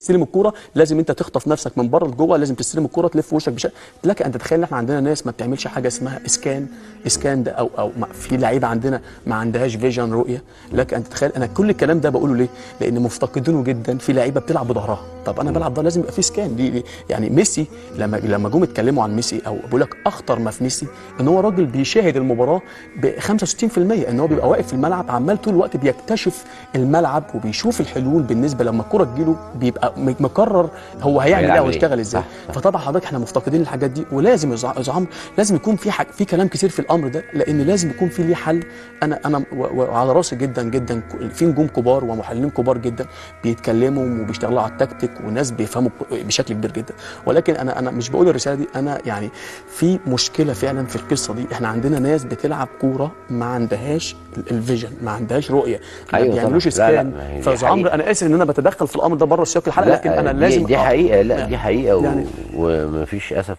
تستلم الكورة لازم انت تخطف نفسك من بره لجوه، لازم تستلم الكورة تلف وشك بشكل. لك ان تتخيل ان احنا عندنا ناس ما بتعملش حاجة اسمها scan ده، او في لعيبة عندنا ما عندهاش vision، رؤية. لك ان تتخيل انا كل الكلام ده بقوله ليه؟ لان مفتقدينه جدا. في لعيبة بتلعب بظهرها، طب انا بلعب ده لازم يبقى في scan. دي يعني ميسي لما جم اتكلموا عن ميسي، او بيقول لك اخطر ما في ميسي ان هو راجل بيشاهد المباراة ب 65%، ان هو بيبقى واقف في الملعب عمال طول الوقت بيكتشف الملعب وبيشوف الحلول بالنسبة لما الكره تجيله، بيبقى مقرر هو هيعمل ايه ويشتغل ازاي. فطبعا حضرتك احنا مفتقدين الحاجات دي، ولازم يا لازم يكون في حاجة، في كلام كتير في الامر ده، لان لازم يكون في ليه حل. انا وعلى راسي جدا جدا في نجوم كبار ومحللين كبار جدا بيتكلموا وبيشتغلوا على التكتيك وناس بيفهموا بشكل كبير جدا، ولكن انا مش بقول الرسالة دي، انا يعني في مشكلة فعلا في القصة دي. احنا عندنا ناس بتلعب كورة ما عندهاش ال vision، ما عندهاش رؤية، ما بيعملوش scan. فاستاذ عمرو انا اسف ان انا بتدخل في الامر ده بره سياق الحلقة، لكن انا لازم دي حقيقة. لا دي حقيقة يعني ومفيش اسف.